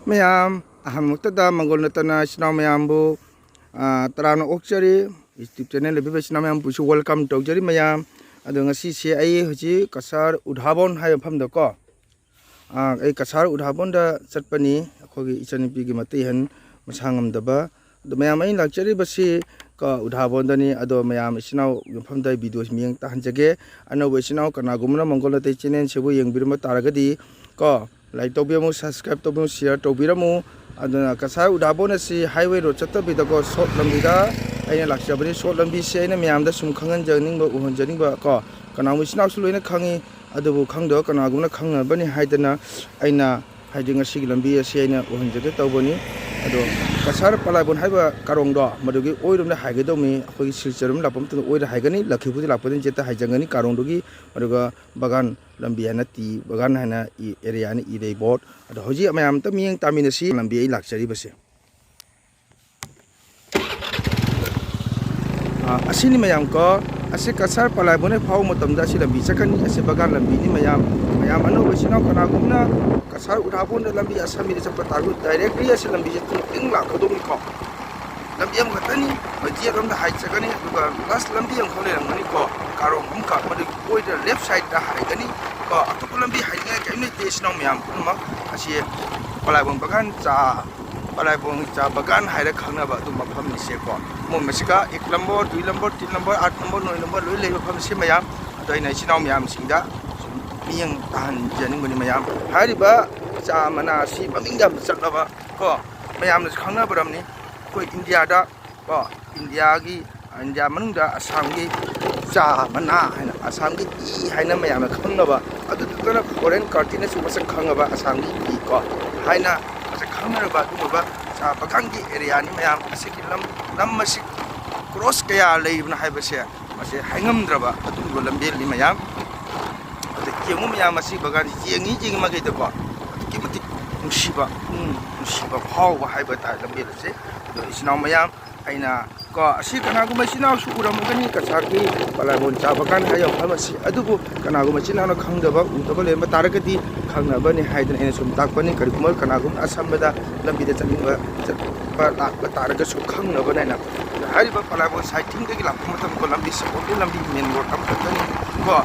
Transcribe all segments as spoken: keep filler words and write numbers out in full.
ꯃꯌꯥꯝ, ꯑꯍꯥꯟꯕꯃꯛꯇꯗ ꯃꯪꯒꯣꯜ ꯅꯠꯇꯅ ꯏꯆꯤꯟ ꯏꯅꯥꯎ ꯃꯌꯥꯝꯕꯨ, ꯑ, ꯇꯔꯥꯝꯅ ꯑꯣꯛꯆꯔꯤ꯫ YouTube channel ꯂꯩꯕꯤꯕ ꯏꯆꯤꯟ ꯏꯅꯥꯎ ꯃꯌꯥꯝꯕꯨꯁꯨ welcome ꯇꯧꯖꯔꯤ ꯃꯌꯥꯝ꯫ ꯑꯗꯣ ꯉꯁꯤꯁꯦ ꯑꯩ ꯍꯧꯖꯤꯛ ꯀꯁꯥꯔ ꯎꯙꯥꯕꯣꯟ ꯍꯥꯏꯕ ꯃꯐꯝꯗꯀꯣ, ꯑ, ꯑꯩ ꯀꯁꯥꯔ ꯎꯙꯥꯕꯣꯟꯗ ꯆꯠꯄꯅꯤ꯫ ꯑꯩꯈꯣꯏꯒꯤ ꯏꯆꯟꯅꯨꯄꯤꯒꯤ ꯃꯇꯩ ꯑꯍꯟ ꯃꯁꯥ ꯉꯝꯗꯕ꯫ ꯑꯗꯣ ꯃꯌꯥꯝ, ꯑꯩꯅ ꯂꯥꯛꯆꯔꯤꯕꯁꯤ ꯀꯣ, ꯎꯙꯥꯕꯣꯟꯗꯅꯤ꯫ ꯑꯗꯣ ꯃꯌꯥꯝ ꯏꯆꯤꯟ ꯏꯅꯥꯎ ꯃꯐꯝꯗ ꯑꯩ video ꯃꯤꯠꯌꯦꯡ ꯇꯥꯍꯟꯖꯒꯦ꯫ ꯑꯅꯧꯕ ꯏꯆꯤꯟ ꯏꯅꯥꯎ ꯀꯅꯥꯒꯨꯝꯕꯅ ꯃꯪꯒꯣꯜ ꯅꯠꯇꯅ channelꯁꯤꯕꯨ ꯌꯦꯡꯕꯤꯔꯝꯕ ꯇꯥꯔꯒꯗꯤ ꯀꯣ, like ꯇꯧꯕꯤꯔꯝꯃꯨ, subscribe ꯇꯧꯕꯤꯔꯝꯃꯨ, share ꯇꯧꯕꯤꯔꯝꯃꯨ꯫ ꯑꯗꯨꯅ ꯀꯁꯥꯔ ꯎꯙꯥꯕꯣꯟ ꯑꯁꯤ highway road ꯆꯠꯇꯕꯤꯗꯀꯣ, short ꯂꯝꯕꯤꯗ ꯑꯩꯅ ꯂꯥꯛꯆꯕꯅꯤ꯫ Short ꯂꯝꯕꯤꯁꯦ ꯑꯩꯅ ꯃꯌꯥꯝꯗ ꯁꯨꯝ ꯈꯪꯍꯟꯖꯅꯤꯡꯕ, ꯎꯍꯟꯖꯅꯤꯡꯕ ꯀꯣ, ꯀꯅꯥꯒꯨꯝꯕ ꯏꯆꯤꯟ ꯏꯅꯥꯎꯁꯨ ꯂꯣꯏꯅ ꯈꯪꯉꯤ, ꯑꯗꯨꯕꯨ ꯈꯪꯗꯕ ꯀꯅꯥꯒꯨꯝꯕꯅ ꯈꯪꯅꯕꯅꯤ ꯍꯥꯏꯗꯅ ꯑꯩꯅ, ꯍꯥꯏꯗꯤ, ꯉꯁꯤꯒꯤ ꯂꯝꯕꯤ ꯑꯁꯤ ꯑꯩꯅ ꯎꯍꯟꯖꯒꯦ ꯇꯧꯕꯅꯤ꯫ ꯑꯗꯣ ꯀꯁꯥꯔ ꯄꯂꯥꯏꯕꯣꯟ ꯍꯥꯏꯕ ꯀꯥꯔꯣꯡꯗꯣ ꯃꯗꯨꯒꯤ ꯑꯣꯏꯔꯣꯝꯗ ꯍꯥꯏꯒꯗꯧꯅꯤ꯫ ꯑꯩꯈꯣꯏꯒꯤ ꯁꯤꯜꯆꯔ ꯂꯥꯛꯄ ꯃꯇꯝꯗ ꯑꯣꯏꯔ ꯍꯥꯏꯒꯅꯤ, ꯂꯛꯈꯤꯄꯨꯔꯗꯤ ꯂꯥꯛꯄꯗ ꯖꯦꯠꯇ ꯍꯥꯏꯖꯒꯅꯤ ꯀꯥꯔꯣꯡꯗꯨꯒꯤ꯫ ꯑꯗꯨꯒ ꯕꯒꯥꯟ ꯂꯝꯕꯤ ꯍꯥꯏꯅ ꯇꯤ ꯕꯒꯥꯟ ꯍꯥꯏꯅ ꯏ-, areaꯅꯤ, ꯏꯔꯩꯕꯣꯠ꯫ ꯑꯗꯣ ꯍꯧꯖꯤꯛ ꯃꯌꯥꯝ ꯑꯝꯇ ꯃꯤꯠꯌꯦꯡ ꯇꯥꯃꯤꯟꯅꯁꯤ꯫ ꯂꯝꯕꯤ ꯑꯩ ꯂꯥꯛꯆꯔꯤꯕꯁꯦ, ꯑ, ꯑꯁꯤꯅꯤ ꯃꯌꯥꯝ ꯀꯣ, ꯑꯁꯤ ꯀꯁꯥꯔ ꯄꯂꯥꯏꯕꯣꯟ ꯍꯦꯛ ꯐꯥꯎꯕ ꯃꯇꯝꯗ ꯑꯁꯤ ꯂꯝꯕꯤ ꯆꯠꯀꯅꯤ꯫ ꯑꯁꯤ ꯕꯒꯥꯟ ꯂꯝꯕꯤꯅꯤ ꯃꯌꯥꯝ꯫ ꯃꯌꯥꯝ ꯑꯅꯧꯕ ꯏꯆꯤꯟ ꯏꯅꯥꯎ ꯀꯅꯥꯒꯨꯝꯕꯅ ꯀꯁꯥꯔ ꯎꯙꯥꯕꯣꯟꯗ ꯂꯝꯕꯤ ꯑꯁꯝꯕꯤꯗ ꯆꯠꯄ ꯇꯥꯔꯒꯗꯤ directly ꯑꯁꯤ ꯂꯝꯕꯤꯁꯦ ꯇꯤꯡ ꯇꯤꯡ ꯂꯥꯛꯀꯗꯧꯅꯤꯀꯣ꯫ ꯂꯝꯕꯤ ꯑꯃꯈꯛꯇꯅꯤ, ꯃꯩꯇꯩ ꯑꯗꯣꯝꯗ ꯍꯥꯏꯖꯒꯅꯤ, ꯑꯗꯨꯒ last ꯂꯝꯕꯤ ꯑꯃꯈꯛ ꯂꯩꯔꯝꯒꯅꯤꯀꯣ, ꯀꯥꯔꯣꯡ ꯑꯃꯈꯛ, ꯃꯗꯨꯒꯤ ꯑꯣꯏꯗ left sideꯇ ꯍꯥꯏꯒꯅꯤ ꯀꯣ꯫ ꯑꯇꯣꯞꯄ ꯂꯝꯕꯤ ꯍꯥꯏꯅꯤꯡꯉꯥꯏ ꯀꯔꯤꯝ ꯂꯩꯇꯦ, ꯏꯆꯤꯟ ꯏꯅꯥꯎ ꯃꯌꯥꯝ ꯄꯨꯝꯅꯃꯛ꯫ ꯑꯁꯤ ꯄꯂꯥꯏꯕꯣꯟ ꯕꯒꯥꯟ ꯆꯥ, ꯄꯂꯥꯏꯕꯣꯟ ꯆꯥ ꯕꯒꯥꯟ ꯍꯥꯏꯔ ꯈꯪꯅꯕ ꯑꯗꯨꯝ ꯃꯐꯝꯅꯤꯁꯦꯀꯣ꯫ ꯃꯣꯏ ꯃꯁꯤꯒ ꯑꯦꯛ ꯅꯝꯕꯔ, ꯗꯨꯏ ꯅꯝꯕꯔ, ꯇꯤꯟ ꯅꯝꯕꯔ, ꯑꯥꯠ ꯅꯝꯕꯔ, ꯅꯣꯏ ꯅꯝꯕꯔ ꯂꯣꯏ ꯂꯩꯕ ꯃꯐꯝꯁꯤ ꯃꯌꯥꯝ꯫ ꯑꯗꯣ ꯑꯩꯅ ꯏꯆꯤꯟ ꯏꯅꯥꯎ ꯃꯌꯥꯝꯁꯤꯡꯗ ꯁꯨꯝ ꯃꯤꯠꯌꯦꯡ ꯇꯥꯍꯟꯖꯅꯤꯡꯕꯅꯤ ꯃꯌꯥꯝ꯫ ꯍꯥꯏꯔꯤꯕ ꯆꯥ ꯃꯅꯥ ꯑꯁꯤ ꯃꯃꯤꯡ ꯌꯥꯝꯅ ꯆꯠꯂꯕ ꯀꯣ, ꯃꯌꯥꯝꯅꯁꯨ ꯈꯪꯅꯕ ꯂꯝꯅꯤ꯫ ꯑꯩꯈꯣꯏ ꯏꯟꯗꯤꯌꯥꯗ ꯀꯣ, ꯏꯟꯗꯤꯌꯥꯒꯤ, ꯏꯟꯗꯤꯌꯥ ꯃꯅꯨꯡꯗ ꯑꯁꯥꯝꯒꯤ ꯆꯥ ꯃꯅꯥ ꯍꯥꯏꯅ, ꯑꯁꯥꯝꯒꯤ ꯇꯤ ꯍꯥꯏꯅ ꯃꯌꯥꯝꯅ ꯈꯪꯅꯕ, ꯑꯗꯨꯗꯨꯅ foreign countryꯅꯁꯨ ꯃꯁꯛ ꯈꯪꯉꯕ ꯑꯁꯥꯝꯒꯤ ꯇꯤ ꯀꯣ ꯍꯥꯏꯅ ꯃꯁꯛ ꯈꯪꯅꯔꯕ ꯑꯗꯨꯒꯨꯝꯂꯕ ꯆꯥ ꯕꯒꯥꯟꯒꯤ areaꯅꯤ ꯃꯌꯥꯝ꯫ ꯑꯁꯤꯒꯤ ꯂꯝ, ꯂꯝ ꯑꯁꯤ cross ꯀꯌꯥ ꯂꯩꯕꯅꯣ ꯍꯥꯏꯕꯁꯦ ꯃꯁꯤ ꯍꯥꯏꯉꯝꯗ꯭ꯔꯕ ꯑꯗꯨꯒꯨꯝꯕ ꯂꯝꯕꯦꯜꯅꯤ ꯃꯌꯥꯝ꯫ ꯑꯗ ꯌꯦꯡꯉꯨ ꯃꯌꯥꯝ, ꯑꯁꯤ ꯕꯒꯥꯟꯁꯤ ꯌꯦꯡꯉꯤ ꯌꯦꯡꯉꯤ ꯃꯈꯩꯗꯀꯣ ꯑꯗꯨꯛꯀꯤ ꯃꯇꯤꯛ ꯅꯨꯡꯁꯤꯕ, ꯄꯨꯛꯅꯤꯡ ꯅꯨꯡꯁꯤꯕ ꯐꯥꯎꯕ ꯍꯥꯏꯕ ꯇꯥꯔꯦ ꯂꯝꯕꯦꯜ ꯑꯁꯦ꯫ ꯑꯗꯣ ꯏꯆꯤꯟ ꯏꯅꯥꯎ ꯃꯌꯥꯝ, ꯑꯩꯅ ꯀꯣ, ꯑꯁꯤ ꯀꯅꯥꯒꯨꯝꯕ ꯏꯆꯤꯟ ꯏꯅꯥꯎꯁꯨ ꯎꯔꯝꯃꯒꯅꯤ, ꯀꯁꯥꯔꯒꯤ ꯄꯂꯥꯏꯕꯣꯟ ꯆꯥ ꯕꯒꯥꯟ ꯍꯥꯏꯕ ꯃꯐꯝ ꯑꯁꯤ꯫ ꯑꯗꯨꯕꯨ ꯀꯅꯥꯒꯨꯝꯕ ꯏꯆꯤꯟ ꯏꯅꯥꯎꯅ ꯈꯪꯗꯕ, ꯎꯗꯕ ꯂꯩꯔꯝꯕ ꯇꯥꯔꯒꯗꯤ, ꯈꯪꯅꯕꯅꯤ ꯍꯥꯏꯗꯅ ꯑꯩꯅ ꯁꯨꯝ ꯇꯥꯛꯄꯅꯤ꯫ ꯀꯔꯤꯒꯨꯝꯕ ꯀꯅꯥꯒꯨꯝꯕ ꯑꯁꯝꯕꯗ ꯂꯝꯕꯤꯗ ꯆꯠꯅꯤꯡꯕ ꯆꯠꯄ ꯂꯥꯛꯄ ꯇꯥꯔꯒꯁꯨ ꯈꯪꯅꯕꯅꯦꯅ꯫ ꯍꯥꯏꯔꯤꯕ ꯄꯂꯥꯏꯕꯣꯟ ꯁꯥꯏꯠ ꯊꯤꯡꯗꯒꯤ ꯂꯥꯛꯄ ꯃꯇꯝꯗ ꯂꯝꯕꯤ ꯁꯤꯐꯥꯎꯗꯤ ꯂꯝꯕꯤ ꯃꯦꯟ ꯔꯣꯗ ꯑꯃꯈꯛꯇꯅꯤ ꯀꯣ꯫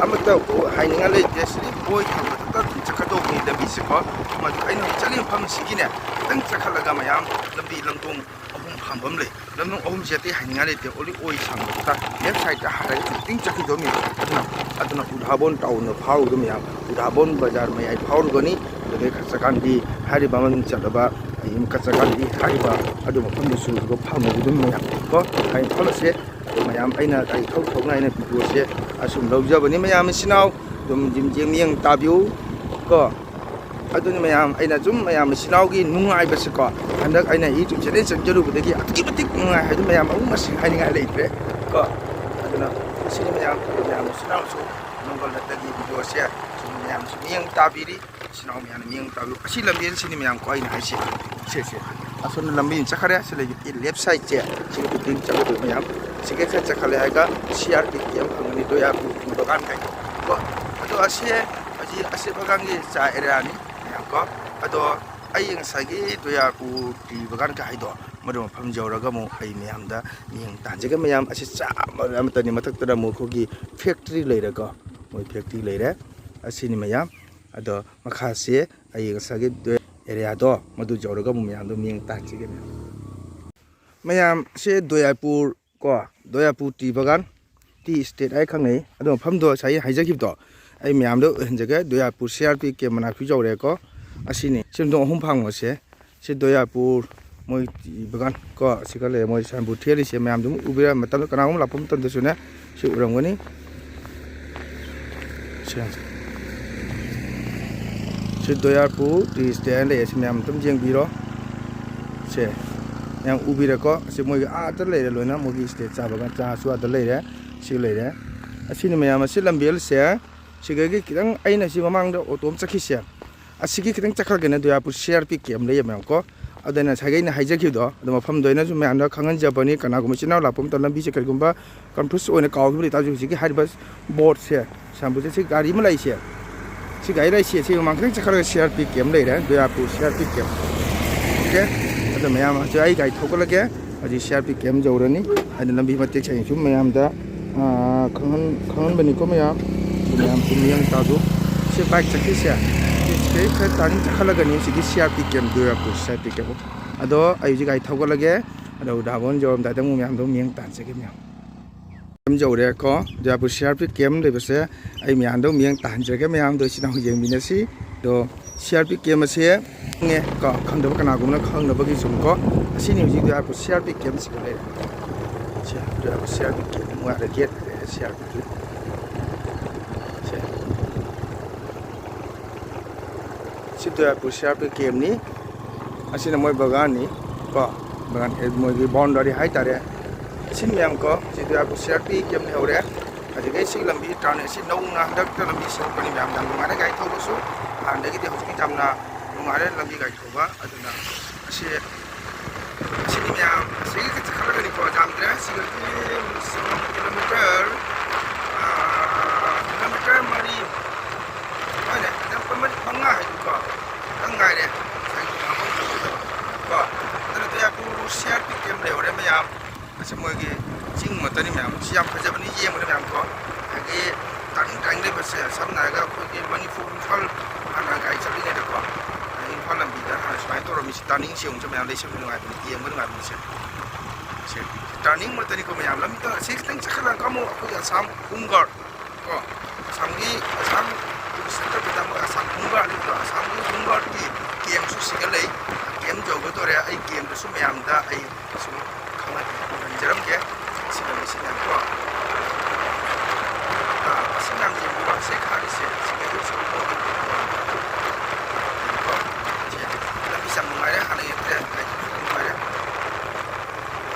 ꯑꯃꯠꯇ ꯍꯥꯏꯅꯤꯡꯉꯥꯏ ꯂꯩꯇꯦ꯫ ꯁꯤꯗꯤ ꯑꯣꯏ ꯊꯪꯕꯗ ꯑꯗꯨꯝ ꯆꯠꯀꯗꯧꯕꯅꯤ ꯂꯝꯕꯤꯁꯦꯀꯣ꯫ ꯃꯗꯨ ꯑꯩꯅ ꯍꯧꯖꯤꯛ ꯆꯠꯂꯤꯕ ꯃꯐꯝꯁꯤꯒꯤꯅꯦ, ꯈꯤꯇꯪ ꯆꯠꯈꯠꯂꯒ ꯃꯌꯥꯝ ꯂꯝꯕꯤ ꯂꯝꯊꯣꯡ ꯑꯍꯨꯝ ꯐꯝꯕ ꯑꯃ ꯂꯩ꯫ ꯂꯝꯊꯣꯡ ꯑꯍꯨꯝꯁꯦ ꯑꯇꯩ ꯍꯥꯏꯅꯤꯡꯉꯥꯏ ꯂꯩꯇꯦ, only ꯑꯣꯏ ꯁꯪꯕꯗ left side ꯇ ꯍꯥꯏꯔꯒ ꯈꯤꯇꯪ ꯆꯠꯈꯤꯗꯧꯅꯤ꯫ ꯑꯗꯨꯅ, ꯑꯗꯨꯅ ꯎꯙꯥꯕꯣꯟ ꯇꯥꯎꯟꯗ ꯐꯥꯎꯔꯤꯕ ꯃꯌꯥꯝ, ꯎꯙꯥꯕꯣꯟ ꯕꯖꯥꯔ ꯃꯌꯥꯏ ꯐꯥꯎꯔꯨꯒꯅꯤ꯫ ꯑꯗꯨꯗꯒꯤ ꯀꯆꯥꯒꯥꯟꯗꯤ ꯍꯥꯏꯔꯤꯕ ꯃꯃꯤꯡ ꯆꯠꯂꯕ, ꯑꯩ ꯀꯆꯥꯒꯥꯟꯗꯤ ꯍꯥꯏꯔꯤꯕ ꯑꯗꯨ ꯃꯐꯝꯗꯨꯁꯨ ꯑꯗꯨꯒ ꯐꯪꯉꯒꯗꯕꯅꯤ ꯃꯌꯥꯝ ꯀꯣ꯫ ꯍꯥꯏꯅ ꯈꯜꯂꯁꯦ꯫ ꯑꯗꯣ ꯃꯌꯥꯝ ꯑꯩꯅ ꯑꯩ ꯊꯧ ꯊꯧꯅ ꯑꯩꯅ ꯚꯤꯗꯤꯑꯣꯁꯦ ꯑꯁꯨꯝ ꯂꯧꯖꯕꯅꯤ꯫ ꯃꯌꯥꯝ ꯏꯆꯤꯟ ꯏꯅꯥꯎ ꯑꯗꯨꯝ ꯌꯦꯡ ꯃꯤꯠꯌꯦꯡ ꯇꯥꯕꯤꯌꯨ ꯀꯣ꯫ ꯑꯗꯨꯅ ꯃꯌꯥꯝ ꯑꯩꯅ ꯁꯨꯝ ꯃꯌꯥꯝ ꯏꯆꯤꯟ ꯏꯅꯥꯎꯒꯤ ꯅꯨꯡꯉꯥꯏꯕꯁꯤꯀꯣ, ꯍꯟꯗꯛ ꯑꯩꯅ YouTube ꯆꯦꯅꯦꯜ ꯆꯪꯖꯔꯨꯕꯗꯒꯤ ꯑꯗꯨꯛꯀꯤ ꯃꯇꯤꯛ ꯅꯨꯡꯉꯥꯏ ꯍꯥꯏꯗꯨ ꯃꯌꯥꯝ ꯑꯃꯨꯛ ꯃꯁꯤꯡ ꯍꯥꯏꯅꯤꯡꯉꯥꯏ ꯂꯩꯇ꯭ꯔꯦ ꯀꯣ꯫ ꯑꯗꯨꯅ ꯁꯤꯅꯤ ꯃꯌꯥꯝ, ꯃꯌꯥꯝ ꯏꯆꯤꯟ ꯏꯅꯥꯎꯁꯨ ꯅꯣꯡꯒꯜ ꯅꯠꯇꯒꯤ ꯚꯤꯗꯤꯑꯣꯁꯦ ꯁꯨꯝ ꯃꯌꯥꯝꯁꯨ ꯃꯤꯠꯌꯦꯡ ꯇꯥꯕꯤꯔꯤ꯫ ꯏꯆꯤꯟ ꯏꯅꯥꯎ ꯃꯌꯥꯝꯅ ꯃꯤꯠꯌꯦꯡ ꯇꯥꯕꯤꯌꯨ꯫ ꯑꯁꯤ ꯂꯝꯕꯦꯜꯁꯤꯅꯤ ꯃꯌꯥꯝ ꯀꯣ ꯑꯩꯅ ꯍꯥꯏꯁꯦ꯫ ꯁꯦ, ꯁꯦ꯫ ꯑꯁꯣꯝꯗ ꯂꯝꯕꯤ ꯑꯃ ꯆꯠꯈ꯭ꯔꯦ꯫ ꯁꯤ ꯂꯩꯕꯤ left side ꯁꯦ꯫ ꯁꯤꯒꯤ ꯄꯤꯛꯅꯤꯛ ꯆꯠꯂꯨꯗꯣꯏ ꯃꯌꯥꯝ꯫ ꯁꯤꯒ ꯈꯔ ꯆꯠꯈꯠꯂꯦ ꯍꯥꯏꯔꯒ C R P camp ꯐꯪꯒꯅꯤ꯫ ꯗꯣꯌꯥꯄꯨ ꯇꯤ ꯕꯒꯥꯟ ꯀꯩ ꯀꯣ꯫ ꯑꯗꯣ ꯑꯁꯤ, ꯑꯁꯤ, ꯑꯁꯤ ꯕꯒꯥꯟꯒꯤ ꯆꯥ area ꯅꯤ ꯃꯌꯥꯝ ꯀꯣ꯫ ꯑꯗꯣ ꯑꯩ ꯉꯁꯥꯏꯒꯤ ꯗꯣꯌꯥꯄꯨ ꯇꯤ ꯕꯒꯥꯟ ꯀꯩ ꯍꯥꯏꯗꯣ, ꯃꯗꯨ ꯃꯐꯝ ꯌꯧꯔꯒ ꯑꯃꯨꯛ ꯑꯩ ꯃꯌꯥꯝꯗ ꯃꯤꯠꯌꯦꯡ ꯇꯥꯍꯟꯖꯒꯦ꯫ ꯃꯌꯥꯝ ꯑꯁꯤ ꯆꯥ ꯑꯃ ꯑꯃꯠꯇꯅꯤ꯫ ꯃꯊꯛꯇꯅ ꯑꯃꯨꯛ ꯑꯩꯈꯣꯏꯒꯤ factory ꯂꯩꯔꯦꯀꯣ꯫ ꯃꯣꯏ factory ꯂꯩꯔꯦ꯫ ꯑꯁꯤꯅꯤ ꯃꯌꯥꯝ꯫ ꯑꯗꯣ ꯃꯈꯥꯁꯦ ꯑꯩ ꯉꯁꯥꯏꯒꯤ ꯗꯣ-, area ꯗꯣ ꯃꯗꯨ ꯌꯧꯔꯒ ꯑꯃꯨꯛ ꯃꯌꯥꯝꯗꯣ ꯃꯤꯠꯌꯦꯡ ꯇꯥꯍꯟꯖꯒꯦ ꯃꯌꯥꯝ꯫ ꯃꯌꯥꯝ ꯁꯤ ꯗꯣꯌꯥꯄꯨꯔ ꯀꯣ, ꯗꯣꯌꯥꯄꯨꯔ ꯇꯤ ꯕꯒꯥꯟ, tea estate ꯍꯥꯏ ꯈꯪꯅꯩ꯫ ꯑꯗꯣ ꯃꯐꯝꯗꯣ ꯉꯁꯥꯏ ꯍꯥꯏꯖꯈꯤꯕꯗꯣ ꯑꯩ ꯃꯌꯥꯝꯗ ꯎꯍꯟꯖꯒꯦ꯫ ꯗꯣꯌꯥꯄꯨꯔ C R P camp ꯃꯅꯥꯛꯁꯨ ꯌꯧꯔꯦꯀꯣ꯫ ꯑꯁꯤꯅꯤ꯫ ꯁꯤ ꯃꯊꯣꯡ ꯑꯍꯨꯝ ꯐꯥꯡꯕꯁꯦ꯫ ꯁꯤ ꯗꯣꯌꯥꯄꯨꯔ ꯃꯣꯏ ꯇꯤ ꯕꯒꯥꯟ ꯀꯣ, ꯁꯤꯒ ꯂꯩꯔꯦ ꯃꯣꯏ ꯁꯥꯏꯟꯕꯣꯔꯗ ꯊꯦꯠꯂꯤꯁꯦ꯫ ꯃꯌꯥꯝꯗꯨ ꯑꯗꯨꯝ ꯎꯕꯤꯔ ꯃꯇꯝꯗ ꯀꯅꯥꯒꯨꯝꯕ ꯂꯥꯛꯄ ꯃꯇꯝꯗꯁꯨꯅꯦ ꯁꯤ ꯎꯔꯝꯒꯅꯤ꯫ ꯁꯦ꯫ ꯁꯤ ꯗꯣꯌꯥꯔꯄꯨꯔ tea estate ꯍꯥꯏꯅ ꯂꯩꯌꯦ꯫ ꯁꯤ ꯃꯌꯥꯝ ꯑꯗꯨꯝ ꯌꯦꯡꯕꯤꯔꯣ꯫ ꯁꯦ꯫ ꯃꯌꯥꯝ ꯎꯕꯤꯔꯦꯀꯣ꯫ ꯁꯤ ꯃꯣꯏꯒꯤ ꯑꯥꯗ ꯂꯩꯔꯦ ꯂꯣꯏꯅ꯫ ꯃꯣꯏꯒꯤ estate ꯆꯥꯕꯒ ꯆꯥꯁꯨ ꯑꯥꯗ ꯂꯩꯔꯦ꯫ ꯁꯤ ꯂꯩꯔꯦ꯫ ꯑꯁꯤꯅꯤ ꯃꯌꯥꯝ꯫ ꯑꯁꯤ ꯂꯝꯕꯦꯜꯁꯦ ꯁꯤꯗꯒꯤ ꯈꯤꯇꯪ ꯑꯩꯅ ꯁꯤ ꯃꯃꯥꯡꯗ ꯑꯣꯇꯣ ꯑꯃ ꯆꯠꯈꯤꯁꯦ꯫ ꯑꯁꯤꯒꯤ ꯈꯤꯇꯪ ꯆꯠꯈꯠꯂꯒꯅꯦ ꯗꯣꯌꯥꯔꯄꯨꯔ C R P camp ꯂꯩꯌꯦ ꯃꯌꯥꯝ ꯀꯣ꯫ ꯑꯗ ꯑꯩꯅ ꯉꯁꯥꯏꯒꯤ ꯑꯩꯅ ꯍꯥꯏꯖꯈꯤꯕꯗꯣ, ꯑꯗꯣ ꯃꯐꯝꯗꯣ ꯑꯩꯅꯁꯨ ꯃꯌꯥꯝꯗ ꯈꯪꯍꯟꯖꯕꯅꯤ꯫ ꯀꯅꯥꯒꯨꯝꯕ ꯏꯆꯤꯟ ꯏꯅꯥꯎ ꯂꯥꯛꯄ ꯃꯇꯝꯗ ꯂꯝꯕꯤꯁꯦ ꯀꯔꯤꯒꯨꯝꯕ confuse ꯑꯣꯏꯅ ꯀꯥꯎꯈꯤꯕ ꯂꯩꯇꯥꯔꯁꯨ ꯍꯧꯖꯤꯛꯀꯤ ꯍꯥꯏꯔꯤꯕ board ꯁꯦ, ꯁꯥꯏꯟꯕꯣꯔꯗꯁꯦ ꯁꯤ ꯒꯥꯔꯤ ꯑꯃ ꯂꯩꯁꯦ, ꯁꯤ ꯒꯥꯔꯤ ꯂꯩꯁꯤ ꯑꯁꯤ ꯃꯃꯥꯡ ꯈꯤꯇꯪ ꯆꯠꯈꯠꯂꯒ ꯁꯤ ꯑꯥꯔ ꯄꯤ ꯀꯦꯝ ꯂꯩꯔꯦ, ꯗꯌꯥꯄꯨꯔ ꯁꯤ ꯑꯥꯔ ꯄꯤ ꯀꯦꯝ꯫ ꯑꯣꯀꯦ, ꯑꯗꯣ ꯃꯌꯥꯝ ꯍꯧꯖꯤꯛ ꯑꯩ ꯒꯥꯔꯤ ꯊꯧꯒꯠꯂꯒꯦ꯫ ꯍꯧꯖꯤꯛ ꯁꯤ ꯑꯥꯔ ꯄꯤ ꯀꯦꯝ ꯌꯧꯔꯅꯤ꯫ ꯑꯗꯨ ꯂꯝꯕꯤ ꯃꯇꯦꯛ ꯁꯦꯡ ꯁꯨꯝ ꯃꯌꯥꯝꯗ, ꯑꯥ, ꯈꯪꯍꯟ-, ꯈꯪꯍꯟꯕꯅꯤꯀꯣ ꯃꯌꯥꯝ꯫ ꯑꯗꯨ ꯃꯌꯥꯝ ꯁꯨꯝ ꯌꯦꯡ ꯇꯥꯗꯣ꯫ ꯁꯤ ꯕꯥꯏꯛ ꯆꯠꯈꯤꯁꯦ ꯁꯤꯗꯩ ꯈꯔ ꯇꯥꯅꯤꯡ ꯆꯠꯈꯠꯂꯒꯅꯤ꯫ ꯁꯤꯒꯤ ꯁꯤ ꯑꯥꯔ ꯄꯤ ꯀꯦꯝ, ꯗꯌꯥꯄꯨꯔ ꯁꯤ ꯑꯥꯔ ꯄꯤ ꯀꯦꯝ꯫ ꯑꯗꯣ ꯑꯩ ꯍꯧꯖꯤꯛ ꯒꯥꯔꯤ ꯊꯧꯒꯠꯂꯒꯦ꯫ ꯑꯗꯣ ꯗꯥꯕꯣꯟ ꯌꯧꯔꯝꯗꯥꯏꯗ ꯑꯃꯨꯛ ꯃꯌꯥꯝꯗꯣ ꯑꯃꯨꯛ ꯌꯦꯡ ꯇꯥꯟꯖꯒꯦ ꯃꯌꯥꯝ꯫ ꯀꯦꯝ ꯌꯧꯔꯦꯀꯣ꯫ ꯗꯌꯥꯄꯨꯔ ꯁꯤ ꯑꯥꯔ ꯄꯤ ꯀꯦꯝ ꯂꯩꯕꯁꯦ ꯑꯩ ꯃꯌꯥꯝꯗꯣ ꯃꯤꯠꯌꯦꯡ ꯇꯥꯍꯟꯖꯔꯒꯦ꯫ ꯃꯌꯥꯝꯗꯣ ꯏꯆꯤꯟ ꯏꯅꯥꯎ ꯌꯦꯡꯃꯤꯟꯅꯁꯤ꯫ ꯑꯗꯣ ꯁꯤ ꯑꯥꯔ ꯄꯤ ꯀꯦꯝ ꯑꯁꯦ ꯈꯪꯉꯦ ꯀꯣ, ꯈꯪꯗꯕ ꯀꯅꯥꯒꯨꯝꯕꯅ ꯈꯪꯅꯕꯒꯤ ꯁꯨꯝ ꯀꯣ꯫ ꯑꯁꯤꯅꯤ ꯍꯧꯖꯤꯛ ꯗꯌꯥꯄꯨꯔ ꯁꯤ ꯑꯥꯔ ꯄꯤ ꯀꯦꯝꯁꯤꯗ ꯂꯩꯔꯦ꯫ ꯁꯤ ꯗꯌꯥꯄꯨꯔ ꯁꯤ ꯑꯥꯔ ꯄꯤ ꯀꯦꯝ ꯃꯣꯏ ꯑꯥꯗ ꯒꯦꯠ ꯂꯩꯔꯦ ꯁꯤ ꯑꯥꯔ ꯄꯤ ꯀꯦꯝ꯫ ꯁꯦ꯫ ꯁꯤ ꯗꯌꯥꯄꯨꯔ ꯁꯤ ꯑꯥꯔ ꯄꯤ ꯀꯦꯝꯅꯤ꯫ ꯑꯁꯤꯅ ꯃꯣꯏ ꯕꯒꯥꯟꯅꯤ ꯀꯣ, ꯕꯒꯥꯟ, ꯑꯦ, ꯃꯣꯏꯒꯤ ꯕꯥꯎꯟꯗꯔꯤ ꯍꯥꯏꯇꯥꯔꯦ꯫ ꯑꯁꯤꯅꯤ ꯃꯌꯥꯝ ꯀꯣ, ꯁꯤ ꯗꯌꯥꯄꯨꯔ ꯁꯤ ꯑꯥꯔ ꯄꯤ ꯀꯦꯝ ꯂꯩꯍꯧꯔꯦ꯫ ꯑꯗꯒꯤ ꯁꯤ ꯂꯝꯕꯤ ꯇꯥꯔꯅꯤ꯫ ꯑꯁꯤ ꯅꯧꯅ ꯍꯟꯗꯛꯇ ꯂꯝꯕꯤ ꯁꯦꯝꯃꯛꯄꯅꯤ ꯃꯌꯥꯝ, ꯌꯥꯝ ꯅꯨꯡꯉꯥꯏꯔꯦ ꯒꯥꯔꯤ ꯊꯧꯕꯁꯨ꯫ ꯍꯥꯟꯅꯗꯒꯤꯗꯤ ꯍꯧꯖꯤꯛꯇꯤ ꯌꯥꯝꯅ ꯅꯨꯡꯉꯥꯏꯔꯦ ꯂꯝꯕꯤ ꯒꯥꯔꯤ ꯊꯧꯕ꯫ ꯑꯗꯨꯅ ꯑꯁꯤ, ꯑꯁꯤꯅꯤ ꯃꯌꯥꯝ, ꯑꯁꯤꯒꯤ ꯈꯜꯂꯒꯅꯤꯀꯣ, ꯌꯥꯝꯗ꯭ꯔꯦ꯫ ꯁꯤꯒꯗꯤ ꯀꯤꯂꯣꯃꯤꯇꯔ, ꯑꯥ, ꯀꯤꯂꯣꯃꯤꯇꯔ ꯃꯔꯤ, ꯍꯣꯏꯅꯦ, ꯀꯤꯂꯣꯃꯤꯇꯔ ꯃꯔꯤ, ꯃꯉꯥ ꯍꯥꯏꯗꯨꯀꯣ, ꯈꯤꯇꯪ ꯉꯥꯏꯔꯦ ꯉꯁꯥꯏꯒꯤ ꯃꯐꯝꯗꯨꯗ ꯀꯣ꯫ ꯑꯗꯨꯅ ꯗꯌꯥꯄꯨꯔ ꯁꯤ ꯑꯥꯔ ꯄꯤ ꯀꯦꯝ ꯂꯩꯍꯧꯔꯦ ꯃꯌꯥꯝ꯫ ꯑꯁꯤ ꯃꯣꯏꯒꯤ ꯆꯤꯡ ꯃꯇꯅꯤ ꯃꯌꯥꯝ꯫ ꯁꯤ ꯌꯥꯝ ꯐꯖꯕꯅꯤ, ꯌꯦꯡꯕꯗ ꯃꯌꯥꯝ ꯀꯣ꯫ ꯑꯗꯒꯤ ꯇꯥꯔꯅꯤꯡ ꯇꯥꯔꯅꯤꯡ ꯂꯩꯕꯁꯦ, ꯁꯝꯅ ꯍꯥꯏꯔꯒ ꯑꯩꯈꯣꯏꯒꯤ ꯃꯅꯤꯄꯨꯔ ꯏꯝꯐꯥꯜ ꯍꯥꯟꯅ ꯒꯥꯔꯤ ꯆꯠꯂꯤꯉꯩꯗꯀꯣ, ꯏꯝꯐꯥꯜ ꯂꯝꯕꯤꯗ ꯍꯥꯟꯅ ꯁꯨꯃꯥꯏꯅ ꯇꯧꯔꯝꯃꯤꯁꯦ꯫ ꯇꯥꯔꯅꯤꯡꯁꯦ ꯌꯦꯡꯉꯨꯁꯦ ꯃꯌꯥꯝ, ꯂꯩꯁꯦ ꯅꯨꯡꯉꯥꯏꯕꯅꯤ, ꯌꯦꯡꯕ ꯅꯨꯡꯉꯥꯏꯕꯅꯤ ꯁꯦ꯫ ꯁꯦ ꯇꯥꯔꯅꯤꯡ ꯃꯇꯅꯤꯀꯣ ꯃꯌꯥꯝ꯫ ꯂꯝꯕꯤꯗ ꯑꯁꯤ ꯈꯤꯇꯪ ꯆꯠꯈꯠꯂꯒ ꯑꯃꯨꯛ ꯑꯩꯈꯣꯏꯒꯤ ꯑꯁꯥꯝ ꯍꯣꯝ ꯒꯥꯔꯗ ꯀꯣ, ꯑꯁꯥꯝꯒꯤ, ꯑꯁꯥꯝ ꯇꯨꯔꯤꯁ ꯁꯦꯟꯇꯔꯗꯨꯗ ꯃꯣꯏ ꯑꯁꯥꯝ ꯍꯣꯝ ꯒꯥꯔꯗ ꯂꯩꯕꯗꯣ, ꯑꯁꯥꯝꯒꯤ ꯍꯣꯝ ꯒꯥꯔꯗꯀꯤ ꯀꯦꯝꯁꯨ ꯁꯤꯒ ꯂꯩ꯫ ꯀꯦꯝ ꯌꯧꯒꯗꯧꯔꯦ꯫ ꯑꯩ ꯀꯦꯝꯗꯨꯁꯨ ꯃꯌꯥꯝꯗ ꯑꯩ ꯁꯨꯝ ꯈꯪꯍꯟꯖꯔꯝꯒꯦ꯫ ꯁꯤꯅ ꯃꯁꯤꯅꯀꯣ꯫ ꯑꯥ, ꯑꯁꯤ ꯃꯌꯥꯝ ꯌꯦꯡꯕꯤꯔꯣ꯫ ꯑꯁꯤ ꯈꯥꯔꯤꯁꯦ, ꯁꯤꯒ ꯍꯦꯛ ꯁꯣꯛꯄ ꯀꯣ꯫ ꯁꯤ ꯂꯝꯕꯤꯁꯦ ꯌꯥꯝ ꯅꯨꯡꯉꯥꯏꯔꯦ꯫ ꯍꯥꯟꯅ ꯌꯦꯡꯗ꯭ꯔꯦ꯫ ꯂꯥꯏꯠꯁꯨ ꯅꯨꯡꯉꯥꯏꯔꯦ꯫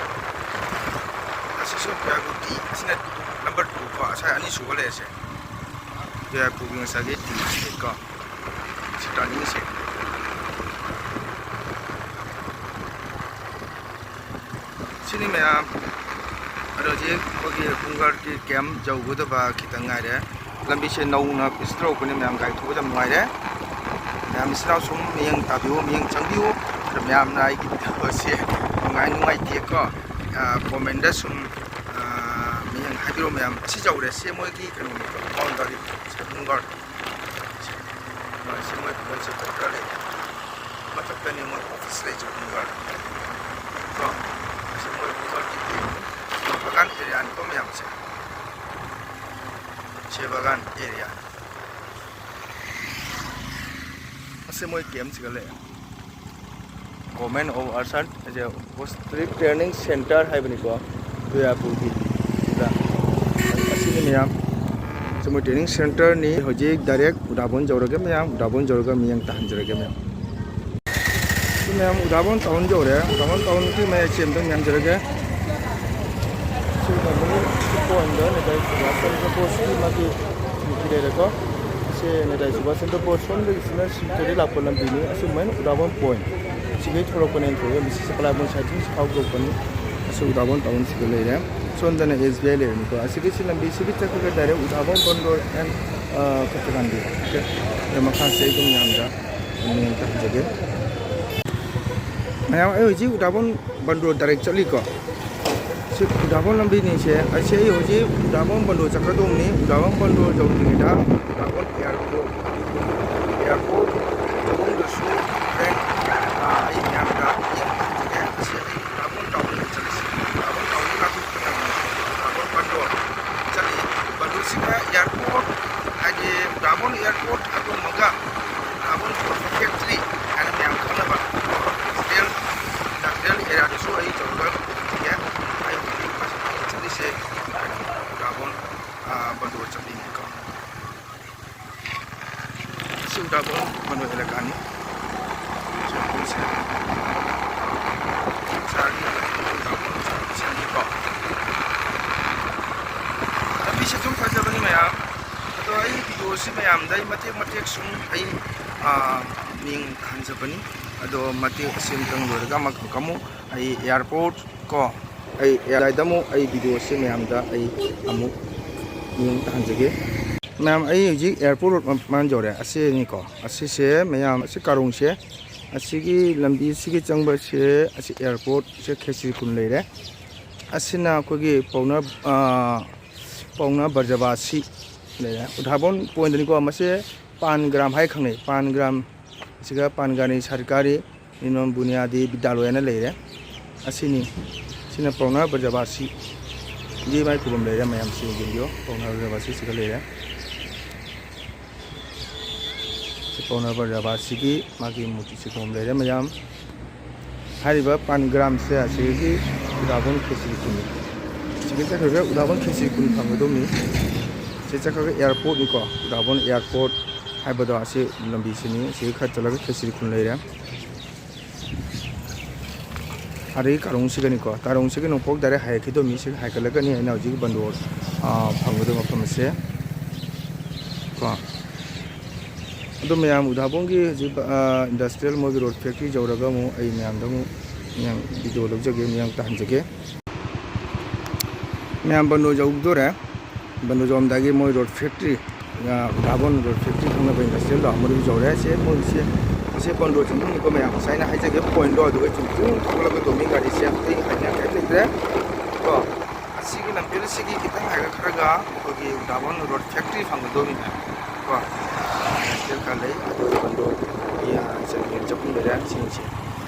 ꯑꯁꯤꯁꯨ ꯗ꯭ꯔꯥꯏꯚꯔꯒꯤ, ꯑꯁꯤꯅ ꯅꯝꯕꯔ ꯇꯨ ꯀꯣ꯫ ꯉꯁꯥꯏ ꯑꯅꯤ ꯁꯨꯕ ꯂꯩꯔꯁꯦ꯫ ꯗ꯭ꯔꯥꯏꯚꯔꯒꯤ ꯉꯁꯥꯏꯒꯤ ꯇꯤ ꯀꯣ꯫ ꯁꯤ ꯇꯥꯔꯅꯤꯡꯁꯦ꯫ ꯁꯤꯅꯤ ꯃꯌꯥꯝ꯫ ꯑꯗꯣ ꯍꯧꯖꯤꯛ ꯑꯩꯈꯣꯏꯒꯤ ꯍꯣꯝ ꯒꯥꯔꯗꯀꯤ ꯀꯦꯝ ꯌꯧꯒꯗꯕ ꯈꯤꯇꯪ ꯉꯥꯏꯔꯦ꯫ ꯂꯝꯕꯤꯁꯦ ꯅꯧꯅ ꯄꯤꯁ ꯇꯧꯔꯛꯄꯅꯦ ꯃꯌꯥꯝ, ꯒꯥꯔꯤ ꯊꯧꯕꯗ ꯌꯥꯝ ꯅꯨꯡꯉꯥꯏꯔꯦ꯫ ꯃꯌꯥꯝ ꯏꯆꯤꯟ ꯏꯅꯥꯎ ꯁꯨꯝ ꯃꯤꯠꯌꯦꯡ ꯇꯥꯕꯤꯌꯨ, ꯃꯤꯠꯌꯦꯡ ꯆꯪꯕꯤꯌꯨ꯫ ꯑꯗ ꯃꯌꯥꯝꯅ ꯑꯩꯒꯤ ꯚꯤꯗꯤꯑꯣꯁꯦ ꯅꯨꯡꯉꯥꯏ ꯅꯨꯡꯉꯥꯏꯇꯦꯀꯣ, ꯀꯣꯃꯦꯟꯗ ꯁꯨꯝ ꯃꯤꯠꯌꯦꯡ ꯍꯥꯏꯕꯤꯔꯣ ꯃꯌꯥꯝ꯫ ꯑꯁꯤ ꯌꯧꯔꯦ, ꯁꯤ ꯃꯣꯏꯒꯤ ꯀꯩꯅꯣꯅꯤ, ꯍꯣꯝ ꯒꯥꯔꯗ, ꯁꯤ ꯍꯣꯝ ꯒꯥꯔꯗ꯫ ꯁꯤ ꯃꯣꯏ ꯄꯣꯠꯁꯦ ꯈꯔ ꯂꯩꯔꯦ꯫ ꯃꯊꯛꯇꯅꯤ ꯃꯣꯏ ꯑꯣꯐꯤꯁ ꯂꯩꯖꯕ ꯍꯣꯝ ꯒꯥꯔꯗ꯫ ꯀꯣ? ꯑꯁꯤ ꯃꯣꯏ ꯍꯣꯝ ꯒꯥꯔꯗꯀꯤ ꯕꯦꯒꯅꯤ꯫ ꯕꯒꯥꯟ ꯑꯦꯔꯤꯌꯥꯅꯤꯀꯣ ꯃꯌꯥꯝꯁꯦ꯫ ꯁꯤ ꯕꯒꯥꯟ ꯑꯦꯔꯤꯌꯥꯅꯤ꯫ ꯑꯁꯤ ꯃꯣꯏ ꯀꯦꯝꯁꯤꯒ ꯂꯩ꯫ Government of Assam, ꯑꯁꯦ ꯑꯣꯁꯇ꯭ꯔꯤꯛ ꯇ꯭ꯔꯦꯅꯤꯡ ꯁꯦꯟꯇꯔ ꯍꯥꯏꯕꯅꯤꯀꯣ, ꯗꯨꯌꯥꯄꯨꯔꯒꯤ꯫ ꯁꯤꯗ ꯑꯁꯤꯅꯤ ꯃꯌꯥꯝ, ꯁꯤ ꯃꯣꯏ ꯇ꯭ꯔꯦꯅꯤꯡ ꯁꯦꯟꯇꯔꯅꯤ꯫ ꯍꯧꯖꯤꯛ ꯗꯥꯏꯔꯦꯛ ꯎꯗꯥꯕꯣꯟ ꯌꯧꯔꯒꯦ ꯃꯌꯥꯝ, ꯎꯗꯥꯕꯣꯟ ꯌꯧꯔꯒ ꯃꯤꯠꯌꯦꯡ ꯇꯥꯍꯟꯖꯔꯒꯦ ꯃꯌꯥꯝ꯫ ꯁꯤ ꯃꯌꯥꯝ ꯎꯗꯥꯕꯣꯟ ꯇꯥꯎꯟ ꯌꯧꯔꯦ꯫ ꯎꯗꯥꯕꯣꯟ ꯇꯥꯎꯟꯒꯤ ꯃꯌꯥꯏꯁꯦ ꯑꯝꯇꯪ ꯌꯦꯡꯖꯔꯒꯦ꯫ ꯁꯤꯅ ꯃꯣꯏ ꯁꯤ ꯄꯣꯏꯟꯗ ꯅꯦꯇꯥꯖꯤ ꯁꯨꯚꯥꯁ ꯆꯟꯗ꯭ꯔ ꯕꯣꯁꯀꯤ ꯃꯥꯒꯤ ꯃꯨꯔꯇꯤ ꯂꯩꯔꯦꯀꯣ꯫ ꯁꯤ ꯅꯦꯇꯥꯖꯤ ꯁꯨꯚꯥꯁ ꯆꯟꯗ꯭ꯔ ꯕꯣꯁ ꯁꯣꯝꯗꯒꯤꯁꯤꯅ ꯁꯤꯇꯗꯤ ꯂꯥꯛꯄ ꯂꯝꯕꯤꯅꯤ꯫ ꯑꯁꯤꯒꯨꯝꯕꯥꯏꯅ ꯎꯗꯥꯕꯣꯟ ꯄꯣꯏꯟ꯫ ꯁꯤꯒꯩ ꯊꯣꯛꯂꯛꯄꯅꯦ ꯊꯣꯛꯑꯦ꯫ ꯃꯁꯤ ꯁꯄ꯭ꯂꯥꯏ ꯕꯣꯟ ꯁꯥꯏꯠꯇꯒꯤ ꯐꯥꯎꯗꯣꯛꯄꯅꯤ꯫ ꯑꯁꯤ ꯎꯗꯥꯕꯣꯟ ꯇꯥꯎꯟꯁꯤꯗ ꯂꯩꯔꯦ꯫ ꯁꯣꯝꯗꯅ ꯑꯦꯁ ꯕꯤ ꯑꯥꯏ ꯂꯩꯔꯅꯤꯀꯣ꯫ ꯑꯁꯤꯒꯤ ꯁꯤ ꯂꯝꯕꯤ ꯁꯤꯒꯤ ꯆꯠꯈ꯭ꯔꯒ ꯗꯥꯏꯔꯦꯛ ꯎꯗꯥꯕꯣꯟ ꯕꯟꯗꯣꯔ ꯑꯦꯟ, ꯑ, ꯀꯆꯥꯒꯥꯟꯗꯤ꯫ ꯑꯣꯀꯦ꯫ ꯑꯗ ꯃꯈꯥꯁꯦ ꯑꯩ ꯑꯗꯨꯝ ꯃꯌꯥꯝꯗ ꯃꯤꯠꯌꯦꯡ ꯇꯥꯍꯟꯖꯒꯦ꯫ ꯃꯌꯥꯝ, ꯑꯩ ꯍꯧꯖꯤꯛ ꯎꯗꯥꯕꯣꯟ ꯕꯟꯗꯣꯔ ꯗꯥꯏꯔꯦꯛ ꯆꯠꯂꯤꯀꯣ꯫ ꯁꯤ ꯎꯗꯥꯕꯣꯟ ꯂꯝꯕꯤꯅꯤꯁꯦ꯫ ꯑꯩꯁꯦ ꯑꯩ ꯍꯧꯖꯤꯛ ꯎꯗꯥꯕꯣꯟ ꯕꯟꯗꯣꯔ ꯆꯠꯀꯗꯧꯕꯅꯤ꯫ ꯎꯗꯥꯕꯣꯟ ꯕꯟꯗꯣꯔ ꯌꯧꯗ꯭ꯔꯤꯉꯩꯗ ꯎꯗꯥꯕꯣꯟ ꯑꯦꯌꯥꯔꯄꯣꯔꯠ, ꯑꯦꯌꯥꯔꯄꯣꯔꯠ ꯃꯅꯨꯡꯗꯁꯨ ꯍꯣꯔꯦꯟ, ꯑ, ꯑꯩ ꯃꯌꯥꯝꯗ ꯌꯦꯡꯍꯟꯖꯒꯦ꯫ ꯑꯁꯤ ꯑꯩ ꯎꯗꯥꯕꯣꯟ ꯇꯥꯎꯟꯗ ꯆꯠꯂꯤꯁꯦ꯫ ꯎꯗꯥꯕꯣꯟ ꯇꯥꯎꯟꯗ ꯂꯥꯛꯄ ꯃꯇꯝꯗ ꯎꯗꯥꯕꯣꯟ ꯕꯟꯗꯣꯔ ꯆꯠꯂꯤ꯫ ꯕꯟꯗꯣꯔꯁꯤꯒ ꯑꯦꯌꯥꯔꯄꯣꯔꯠ, ꯍꯥꯏꯗꯤ ꯎꯗꯥꯕꯣꯟ ꯑꯦꯌꯥꯔꯄꯣꯔꯠ ꯍꯥꯏꯗꯣꯛꯑꯝꯃꯒ ꯎꯗꯥꯕꯣꯟ ꯀꯣꯐꯤ ꯐꯦꯛꯇ꯭ꯔꯤ ꯍꯥꯏꯅ ꯃꯌꯥꯝ ꯈꯪꯅꯕ ꯏꯟꯗꯁꯇ꯭ꯔꯤꯌꯦꯜ, ꯏꯟꯗꯁꯇ꯭ꯔꯤꯌꯦꯜ ꯑꯦꯔꯤꯌꯥꯗꯁꯨ ꯑꯩ ꯌꯧꯔꯒ ꯎꯠꯀꯦ꯫ ꯑꯩ ꯍꯧꯖꯤꯛ ꯆꯠꯂꯤꯁꯦ ꯀꯩꯅꯣ, ꯎꯗꯥꯕꯣꯟ, ꯑ, ꯕꯟꯗꯣꯔ ꯆꯠꯂꯤꯅꯤꯀꯣ꯫ ꯁꯤ ꯎꯗꯥꯕꯣꯟ ꯕꯟꯗꯣꯔ ꯑꯦꯂꯥꯀꯥꯅꯤ꯫ ꯁꯤ ꯎꯗꯥꯕꯣꯟ ꯆꯠꯂꯤꯀꯣ꯫ ꯂꯝꯕꯤꯁꯦ ꯑꯗꯨꯝ ꯐꯖꯕꯅꯤ ꯃꯌꯥꯝ꯫ ꯑꯗꯣ ꯑꯩ ꯚꯤꯗꯤꯑꯣꯁꯤ ꯃꯌꯥꯝꯗ ꯑꯩ ꯃꯇꯦꯛ ꯃꯇꯦꯛ ꯁꯨꯝ ꯑꯩ, ꯑ, ꯃꯤꯡ ꯇꯥꯍꯟꯖꯕꯅꯤ꯫ ꯑꯗꯣ ꯃꯇꯦꯛ ꯑꯁꯤ ꯑꯃꯇꯪ ꯂꯣꯏꯔꯒ ꯑꯃꯈꯛ ꯑꯃꯨꯛ ꯑꯩ ꯑꯦꯌꯥꯔꯄꯣꯔꯠ ꯀꯣ, ꯑꯩ ꯑꯦꯌꯥꯔꯂꯥꯏꯟꯗ ꯑꯃꯨꯛ ꯑꯩ ꯚꯤꯗꯤꯑꯣꯁꯤ ꯃꯌꯥꯝꯗ ꯑꯩ ꯑꯃꯨꯛ ꯃꯤꯡ ꯇꯥꯍꯟꯖꯒꯦ꯫ ꯃꯌꯥꯝ, ꯑꯩ ꯍꯧꯖꯤꯛ ꯑꯦꯌꯥꯔꯄꯣꯔꯠ ꯔꯣꯗ ꯃꯄꯥꯟ ꯌꯧꯔꯦ꯫ ꯑꯁꯤꯅꯤꯀꯣ, ꯑꯁꯤꯁꯦ ꯃꯌꯥꯝ, ꯑꯁꯤ ꯀꯥꯔꯣꯡꯁꯦ, ꯑꯁꯤꯒꯤ ꯂꯝꯕꯤꯁꯤꯒꯤ ꯆꯪꯕꯁꯦ, ꯑꯁꯤ ꯑꯦꯌꯥꯔꯄꯣꯔꯠꯁꯦ ꯈꯦꯁꯤꯔꯤ ꯈꯨꯟ ꯂꯩꯔꯦ꯫ ꯑꯁꯤꯅ ꯑꯩꯈꯣꯏꯒꯤ ꯄꯥꯎꯅꯥ, ꯑꯥ, ꯄꯥꯎꯅꯥ ꯕ꯭ꯔꯖꯕꯥꯁꯤ ꯂꯩꯔꯦ꯫ ꯎꯗꯥꯕꯣꯟ ꯄꯣꯏꯟꯗꯅꯤꯀꯣ, ꯃꯁꯦ ꯄꯥꯟ ꯒ꯭ꯔꯥꯝ ꯍꯥꯏ ꯈꯪꯅꯩ꯫ ꯄꯥꯟ ꯒ꯭ꯔꯥꯝ, ꯑꯁꯤꯒ ꯄꯥꯟ ꯒ꯭ꯔꯥꯅꯤ ꯁꯔꯀꯥꯔꯤ ꯅꯤꯅꯣꯝ ꯕꯨꯅꯤꯌꯥꯗꯤ ꯕꯤꯗ꯭ꯌꯥꯂꯣꯏ ꯍꯥꯏꯅ ꯂꯩꯔꯦ꯫ ꯑꯁꯤꯅꯤ꯫ ꯁꯤꯅ ꯄꯥꯎꯅꯥ ꯕ꯭ꯔꯖꯕꯥꯁꯤꯒꯤ ꯃꯥꯏ ꯈꯨꯕꯝ ꯂꯩꯔꯦ꯫ ꯃꯌꯥꯝꯁꯤ ꯌꯦꯡꯕꯤꯌꯨ꯫ ꯄꯥꯎꯅꯥ ꯕ꯭ꯔꯖꯕꯥꯁꯤ ꯁꯤꯒ ꯂꯩꯔꯦ꯫ ꯁꯤ ꯄꯥꯎꯅꯥ ꯕ꯭ꯔꯖꯕꯥꯁꯤꯒꯤ ꯃꯥꯒꯤ ꯃꯨꯔꯇꯤꯁꯤ ꯈꯨꯕꯝ ꯂꯩꯔꯦ ꯃꯌꯥꯝ꯫ ꯍꯥꯏꯔꯤꯕ ꯄꯥꯟ ꯒ꯭ꯔꯥꯝꯁꯦ ꯑꯁꯤꯒꯤ ꯎꯗꯥꯕꯣꯟ ꯈꯦꯁꯤꯔꯤ ꯈꯨꯟꯅꯤ꯫ ꯁꯤꯒꯤ ꯆꯠꯈ꯭ꯔꯒ ꯎꯗꯥꯕꯣꯟ ꯈꯦꯁꯤꯔꯤ ꯈꯨꯟ ꯐꯪꯒꯗꯧꯅꯤ꯫ ꯁꯤ ꯆꯠꯈ꯭ꯔꯒ ꯑꯦꯌꯥꯔꯄꯣꯔꯠꯅꯤꯀꯣ, ꯎꯗꯥꯕꯣꯟ ꯑꯦꯌꯥꯔꯄꯣꯔꯠ ꯍꯥꯏꯕꯗꯣ ꯑꯁꯤ ꯂꯝꯕꯤꯁꯤꯅꯤ꯫ ꯁꯤꯒꯤ ꯈꯔ ꯆꯠꯂꯒ ꯈꯦꯁꯤꯔꯤ ꯈꯨꯟ ꯂꯩꯔꯦ꯫ ꯑꯗꯒꯤ ꯀꯥꯔꯣꯡꯁꯤꯒꯅꯤꯀꯣ, ꯀꯥꯔꯣꯡꯁꯤꯒ ꯅꯣꯡꯄꯣꯛ ꯗꯥꯏꯔꯦꯛ ꯍꯥꯏꯒꯠꯈꯤꯗꯣꯏ ꯃꯤꯁꯤꯒ ꯍꯥꯏꯒꯠꯂꯒꯅꯤ ꯑꯩꯅ ꯍꯧꯖꯤꯛ ꯕꯟꯗꯣꯔ, ꯑꯥ, ꯐꯪꯒꯗꯕ ꯃꯐꯝ ꯑꯁꯦ ꯀꯣ꯫ ꯑꯗꯣ ꯃꯌꯥꯝ ꯎꯗꯥꯕꯣꯡꯒꯤ ꯍꯧꯖꯤꯛ, ꯑꯥ, ꯏꯟꯗꯁꯇ꯭ꯔꯤꯌꯦꯜ ꯃꯣꯏꯒꯤ ꯔꯣꯠ ꯐꯦꯛꯇ꯭ꯔꯤ ꯌꯧꯔꯒ ꯑꯃꯨꯛ ꯑꯩ ꯃꯌꯥꯝꯗ ꯑꯃꯨꯛ ꯃꯌꯥꯝ ꯚꯤꯗꯤꯑꯣ ꯂꯧꯖꯒꯦ, ꯃꯌꯥꯝ ꯇꯥꯍꯟꯖꯒꯦ꯫ ꯃꯌꯥꯝ ꯕꯟꯗꯣ ꯌꯧꯗꯣꯔꯦ꯫ ꯕꯟꯗꯣ ꯌꯧꯔꯝꯗꯥꯏꯒꯤ ꯃꯣꯏ ꯔꯣꯠ ꯐꯦꯛꯇ꯭ꯔꯤ, ꯑ, ꯎꯗꯥꯕꯣꯟ ꯔꯣꯠ ꯐꯦꯛꯇ꯭ꯔꯤ ꯈꯪꯅꯕ ꯏꯟꯗꯁꯇ꯭ꯔꯤꯌꯦꯜꯗꯣ ꯃꯗꯨ ꯌꯧꯔꯦ꯫ ꯁꯦ ꯃꯣꯏꯁꯦ, ꯑꯁꯦ ꯕꯟꯗꯣ ꯆꯪꯐꯝꯅꯤꯀꯣ ꯃꯌꯥꯝ꯫ ꯉꯁꯥꯏꯅ ꯍꯥꯏꯖꯒꯦ ꯄꯣꯏꯟꯗꯣ, ꯑꯗꯨꯒ ꯆꯨꯝ ꯆꯨꯝ ꯊꯣꯛꯂꯛꯀꯗꯧꯕꯅꯤ ꯒꯥꯔꯤꯁꯦ꯫ ꯑꯇꯩ ꯍꯥꯏꯅꯤꯡꯉꯥꯏ ꯀꯔꯤꯝ ꯂꯩꯇ꯭ꯔꯦ ꯀꯣ꯫ ꯑꯁꯤꯒꯤ ꯂꯝꯐꯦꯜꯁꯤꯒꯤ ꯈꯤꯇꯪ ꯍꯥꯏꯒꯠꯈ꯭ꯔꯒ ꯑꯩꯈꯣꯏꯒꯤ ꯎꯗꯥꯕꯣꯟ ꯔꯣꯠ ꯐꯦꯛꯇ꯭ꯔꯤ ꯐꯪꯒꯗꯧꯔꯤꯅꯦ ꯀꯣ꯫ ꯏꯟꯗꯁꯇ꯭ꯔꯤꯌꯦꯜ ꯈꯔ ꯂꯩ, ꯑꯗꯨ ꯕꯟꯗꯣ, ꯑ, ꯆꯠꯐꯝ ꯂꯩꯔꯦ꯫ ꯁꯤꯁꯦ,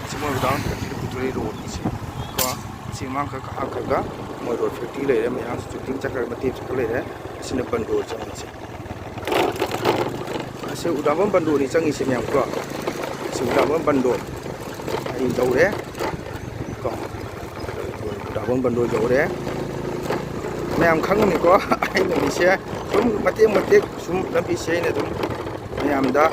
ꯁꯤ ꯃꯣꯏ ꯎꯗꯥꯕꯣꯟ ꯐꯦꯛꯇ꯭ꯔꯤ ꯄꯨꯊꯣꯔꯛꯏ ꯔꯣꯠꯅꯤꯁꯦ ꯀꯣ꯫ ꯁꯤ ꯃꯥꯡ ꯈꯔ ꯍꯥꯞꯈ꯭ꯔꯒ ꯃꯣꯏ ꯔꯣꯠ ꯐꯦꯛꯇ꯭ꯔꯤ ꯂꯩꯔꯦ ꯃꯌꯥꯝ, ꯆꯨꯝꯗ꯭ꯔꯤꯡ ꯆꯠꯈ꯭ꯔꯒ ꯃꯇꯦꯛ ꯆꯠꯈ꯭ꯔ ꯂꯩꯔꯦ꯫ ꯑꯁꯤꯅ ꯕꯟꯗꯣ ꯆꯪꯉꯤꯁꯦ꯫ ꯑꯁꯤ ꯎꯗꯥꯕꯣꯟ ꯕꯟꯗꯣꯅꯤ ꯆꯪꯉꯤꯁꯦ ꯃꯌꯥꯝ ꯀꯣ꯫ ꯑꯁꯤ ꯎꯗꯥꯕꯣꯟ ꯕꯟꯗꯣ ꯑꯩ ꯌꯧꯔꯦ ꯀꯣ꯫ ꯎꯗꯥꯕꯣꯟ ꯕꯟꯗꯣ ꯌꯧꯔꯦ꯫ ꯃꯌꯥꯝ ꯈꯪꯉꯝꯅꯤꯀꯣ, ꯑꯩꯅ ꯃꯤꯁꯦ ꯁꯨꯝ ꯃꯇꯦꯛ ꯃꯇꯦꯛ ꯁꯨꯝ ꯂꯝꯕꯤꯁꯦ ꯑꯩꯅ ꯑꯗꯨꯝ ꯃꯌꯥꯝꯗ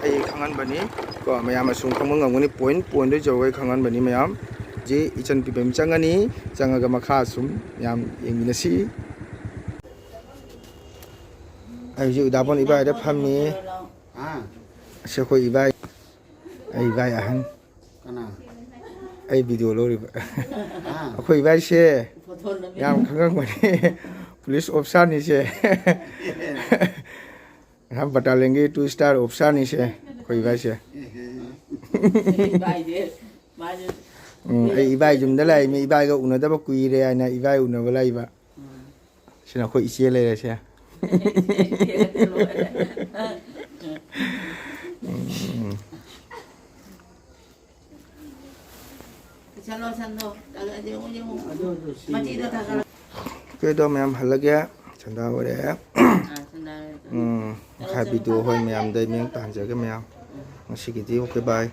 ꯑꯩ ꯈꯪꯍꯟꯕꯅꯤ ꯀꯣ꯫ ꯃꯌꯥꯝꯅ ꯁꯨꯝ ꯈꯪꯕ ꯉꯝꯒꯅꯤ, ꯄꯣꯏꯟ ꯄꯣꯏꯟꯗ ꯌꯧꯔꯒ ꯈꯪꯍꯟꯕꯅꯤ ꯃꯌꯥꯝ꯫ ꯍꯧꯖꯤꯛ ꯏꯆꯟ ꯄꯤꯕꯝ ꯆꯪꯉꯅꯤ, ꯆꯪꯉꯒ ꯃꯈꯥ ꯁꯨꯝ ꯌꯥꯝ ꯌꯦꯡꯃꯤꯟꯅꯁꯤ꯫ ꯑꯩ ꯍꯧꯖꯤꯛ ꯎꯗꯥꯄꯣꯟ ꯏꯕꯥꯏꯗ ꯐꯝꯃꯤ꯫ ꯑꯥ꯫ ꯑꯁꯤ ꯑꯩꯈꯣꯏ ꯏꯕꯥꯏ, ꯑꯩ ꯏꯕꯥꯏ ꯑꯍꯟ꯫ ꯀꯅꯥ? ꯑꯩ ꯚꯤꯗꯤꯑꯣ ꯂꯧꯔꯤꯕ꯫ ꯑꯥ꯫ ꯑꯩꯈꯣꯏ ꯏꯕꯥꯏꯁꯦ ꯌꯥꯝ ꯈꯪꯉꯝꯒꯅꯤ꯫ ꯄꯨꯂꯤꯁ ꯑꯣꯐꯤꯁꯥꯔꯅꯤꯁꯦ꯫ ꯕꯇꯥꯂꯦꯟꯒꯤ ꯇꯨ ꯏꯁꯇꯥꯔ ꯑꯣꯐꯤꯁꯥꯔꯅꯤꯁꯦ ꯑꯩꯈꯣꯏ ꯏꯕꯥꯏꯁꯦ꯫ ꯏꯕꯥꯏꯁꯦ ꯃꯥꯁꯦ ꯎꯝ, ꯑꯩ ꯏꯕꯥꯏ ꯌꯨꯝꯗ ꯂꯥꯛꯏꯃꯤ, ꯏꯕꯥꯏꯒ ꯎꯅꯗꯕ ꯀꯨꯏꯔꯦ ꯍꯥꯏꯅ ꯏꯕꯥꯏ ꯎꯅꯕ ꯂꯥꯛꯏꯕ꯫ ꯁꯤꯅ ꯑꯩꯈꯣꯏ ꯏꯆꯦ ꯂꯩꯔꯦꯁꯦ꯫ ꯎꯝ, ꯆꯠꯂꯣ ꯆꯠꯂꯣ꯫ ꯑꯗꯨ ꯌꯦꯡꯉꯨ ꯌꯦꯡꯉꯨ꯫ ꯃꯆꯤꯗꯣ ꯊꯥꯒꯠꯂꯣ꯫ ꯑꯩꯈꯣꯏꯗꯣ ꯃꯌꯥꯝ ꯍꯜꯂꯒꯦ꯫ ꯁꯟꯗꯥ ꯑꯣꯏꯔꯦ꯫ ꯑꯥ, ꯁꯟꯗꯥ ꯑꯣꯏꯔꯦ꯫ ꯎꯝ, ꯃꯈꯥ ꯚꯤꯗꯤꯑꯣ ꯍꯣꯏ ꯃꯌꯥꯝꯗ ꯃꯤꯠꯌꯦꯡ ꯇꯥꯍꯟꯖꯒꯦ ꯃꯌꯥꯝ꯫ ꯉꯁꯤꯒꯤꯗꯤ okay bye꯫